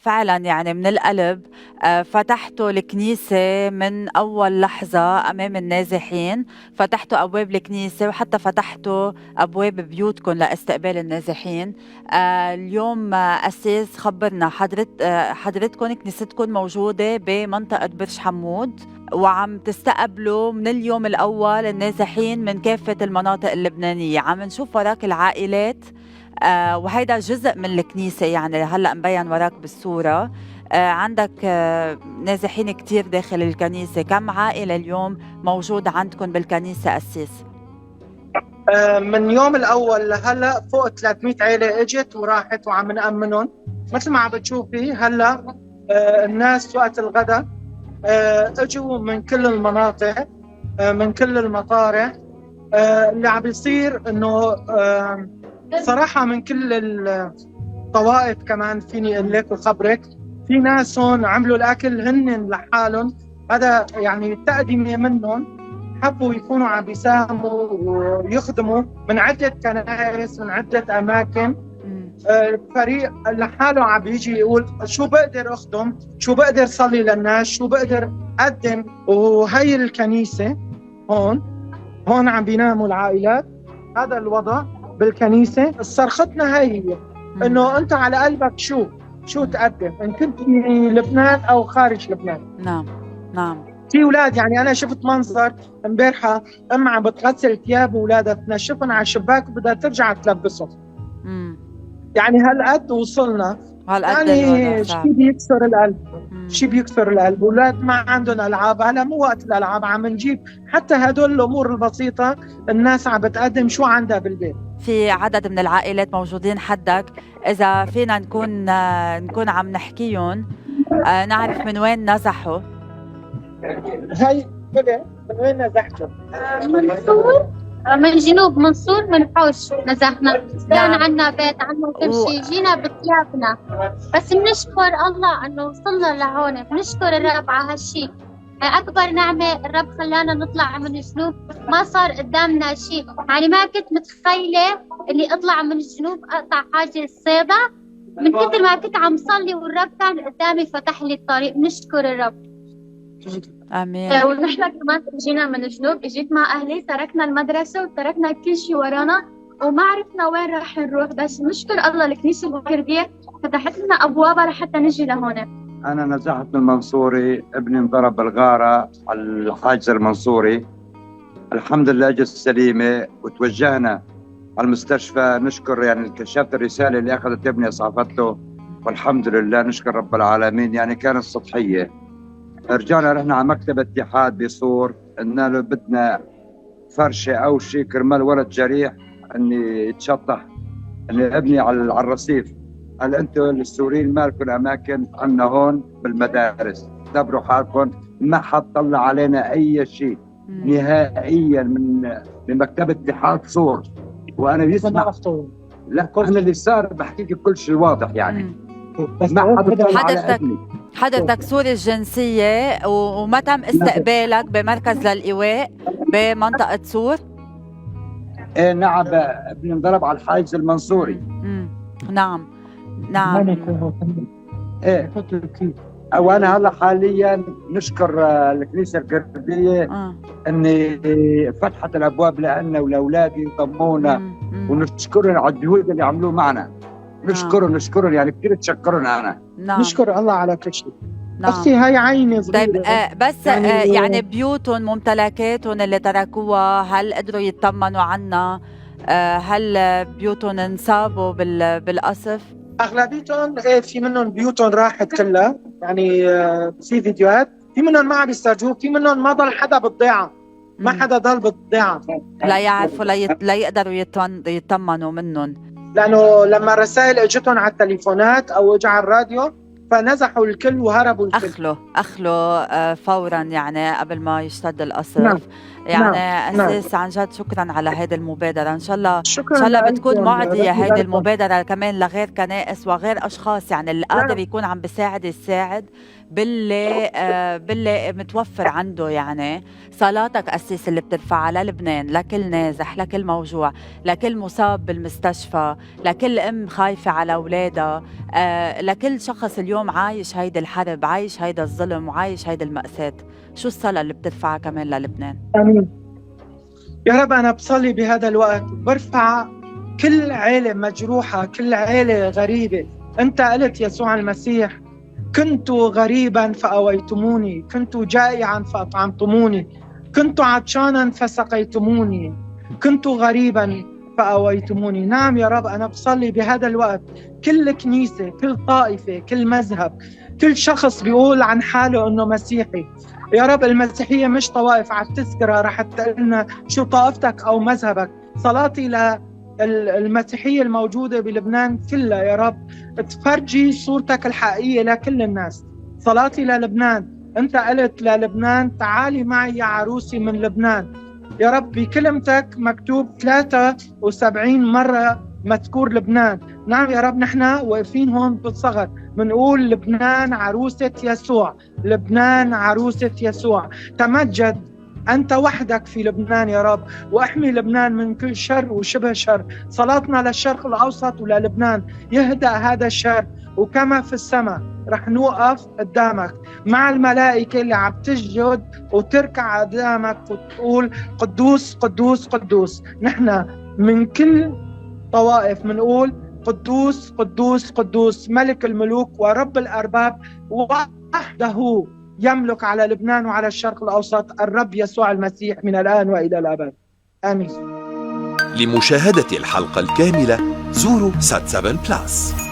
فعلا يعني من القلب فتحتوا الكنيسة من أول لحظة أمام النازحين، فتحتوا أبواب الكنيسة وحتى فتحتوا أبواب بيوتكم لاستقبال النازحين. اليوم قسيس خبرنا حضرتكم كنيستكم موجودة بمنطقة برج حمود وعم تستقبلوا من اليوم الأول النازحين من كافة المناطق اللبنانية. عم نشوف وراك العائلات، وهيدا جزء من الكنيسة، يعني هلأ مبين وراك بالصورة. عندك نازحين كتير داخل الكنيسة. كم عائلة اليوم موجود عندكم بالكنيسة قسيس؟ من يوم الأول لهلأ فوق 300 عائلة اجت وراحت وعم نأمنهم. مثل ما عم بتشوفي هلأ الناس وقت الغداء اجوا من كل المناطق، من كل المطارح. اللي عم بيصير انه صراحة من كل الطوائف كمان فيني اقول لك وخبرك في ناس هون عملوا الاكل هن لحالهم، هذا يعني تقدمة منهم، حبوا يكونوا عم بيساهموا ويخدموا من عدة كنائس من عدة أماكن. فريق لحاله عم بيجي يقول شو بقدر أخدم، شو بقدر صلي للناس، شو بقدر أقدم. وهي الكنيسة هون عم بيناموا العائلات. هذا الوضع بالكنيسة. صرختنا هي هي إنه أنت على قلبك شو تقدم، إن كنت في لبنان أو خارج لبنان. نعم نعم. في أولاد، يعني أنا شفت منظر امبارحة أم عم بتغسل ثياب أولادها تنشفهم على الشباك وبدها ترجع تلبسهم. يعني هالقد وصلنا، هالقد يعني شيء بيكسر القلب، شيء بيكسر القلب. أولاد ما عندهم ألعاب، هلا مو وقت الألعاب، عم نجيب حتى هدول الأمور البسيطة. الناس عم بتقدم شو عندها بالبيت. في عدد من العائلات موجودين حدك، إذا فينا نكون عم نحكيهم، نعرف من وين نزحوا. هاي من وين نزحتوا؟ منصور، من جنوب منصور، من حوش نزحنا. كان عنا بيت، عنا كل شيء، جينا بثيابنا. بس بنشكر الله انه وصلنا لهون، بنشكر الرب على هالشيء. اكبر نعمه الرب خلانا نطلع من الجنوب، ما صار قدامنا شيء. يعني ما كنت متخيله اني اطلع من الجنوب اقطع حاجه الصيدا، من كثر ما كنت عم صلي والرب كان قدامي فتح لي الطريق. بنشكر الرب. امين. ونحن كمان جينا من الجنوب، اجيت مع اهلي، تركنا المدرسه وتركنا كل شيء ورانا وما عرفنا وين راح نروح، بس نشكر الله الكنيسه الكرديه فتحت لنا ابوابها لحتى نجي لهون. انا نزحت من المنصوري، ابني انضرب بالغاره على الحاجز المنصوري، الحمد لله اجت سليمه وتوجهنا على المستشفى. نشكر يعني كشافة الرساله اللي اخذت ابني اسعفته، والحمد لله نشكر رب العالمين. يعني كانت سطحيه. رجعنا رحنا على مكتب اتحاد بصور، قلنا له بدنا فرشه او شيء كرمال ولد جريح اني يتشطح، اني ابني على الرصيف. قال انتم السوريين ما لكم اماكن عندنا هون بالمدارس، دبروا حالكم. ما حد طلع علينا اي شيء نهائيا من مكتب اتحاد صور. وانا يسمع لا انا اللي صار بحكي لك كل شيء واضح يعني. بس ما حد طلع على ابني. حضرتك سوري الجنسية وما تم استقبالك بمركز للإيواء بمنطقة سور؟ ايه نعم، ابني انضرب على الحاجز المنصوري. نعم نعم. ايه وانا هلا حاليا نشكر الكنيسة الكردية اني فتحت الابواب لنا ولاولادي ضمونا، ونشكرهم على الجهود اللي عملوه معنا. نشكرهم نشكرهم يعني كثير تشكرهم انا. نعم. نشكر الله على كل شيء. نعم. اختي هاي عيني صغيرة. طيب بس يعني بيوتهم ممتلكاتهم اللي تركوها، هل قدروا يطمنوا عنا؟ هل بيوتهم انصابوا بالقصف؟ اغلبيتهم في منهم بيوتهم راحت كلها، يعني في فيديوهات، في منهم ما عم يسترجوه، في منهم ما ضل حدا بالضيعه، ما حدا ضل بالضيعه، لا يعرفوا لا يقدروا يطمنوا منهم، لانه لما الرسائل اجتهم على التليفونات او اجى على الراديو فنزحوا الكل وهربوا الكل. اخلوا فورا يعني قبل ما يشتد القصف. نعم. يعني نعم. أساس عن جد شكرا على هيدي المبادرة. ان شاء الله شكرا ان شاء الله بتكون معدية هيدي لكم. المبادرة كمان لغير كنائس وغير اشخاص، يعني اللي قادر يكون عم بيساعد يساعد باللي متوفر عنده. يعني صلاتك أسيس اللي بترفعها للبنان، لكل نازح، لكل موجوع، لكل مصاب بالمستشفى، لكل ام خايفة على اولادها، لكل شخص اليوم اليوم عايش هيدي الحرب، عايش هيدا الظلم، وعايش هيدي المأساة. شو الصلاة اللي بترفعها كمان للبنان؟ آمين يا رب. أنا بصلي بهذا الوقت، برفع كل عيلة مجروحة، كل عيلة غريبة. أنت قلت يسوع المسيح: كنت غريبا فأويتموني، كنت جائعا فأطعمتموني، كنت عطشانا فسقيتموني، كنت غريبا فأويتموني. نعم يا رب، أنا بصلي بهذا الوقت كل كنيسة، كل طائفة، كل مذهب، كل شخص بيقول عن حاله أنه مسيحي. يا رب، المسيحية مش طوائف. على التذكرة رح تقلنا شو طائفتك أو مذهبك. صلاتي للمسيحية الموجودة بلبنان كلها، يا رب تفرجي صورتك الحقيقية لكل الناس. صلاتي للبنان، أنت قلت للبنان: تعالي معي يا عروسي من لبنان. يا رب، بكلمتك مكتوب 73 مرة مذكور لبنان. نعم يا رب، نحن واقفين هون بالصغر بنقول لبنان عروسة يسوع، لبنان عروسة يسوع. تمجد أنت وحدك في لبنان يا رب، واحمي لبنان من كل شر وشبه شر. صلاتنا للشرق الأوسط وللبنان، يهدأ هذا الشر، وكما في السماء رح نوقف قدامك مع الملائكة اللي عم تسجد وتركع قدامك وتقول: قدوس قدوس قدوس. نحن من كل طوائف بنقول: قدوس قدوس قدوس، ملك الملوك ورب الأرباب، وحده يملك على لبنان وعلى الشرق الأوسط، الرب يسوع المسيح من الآن وإلى الأبد. آمين. لمشاهدة الحلقة الكاملة زوروا سات 7 Plus.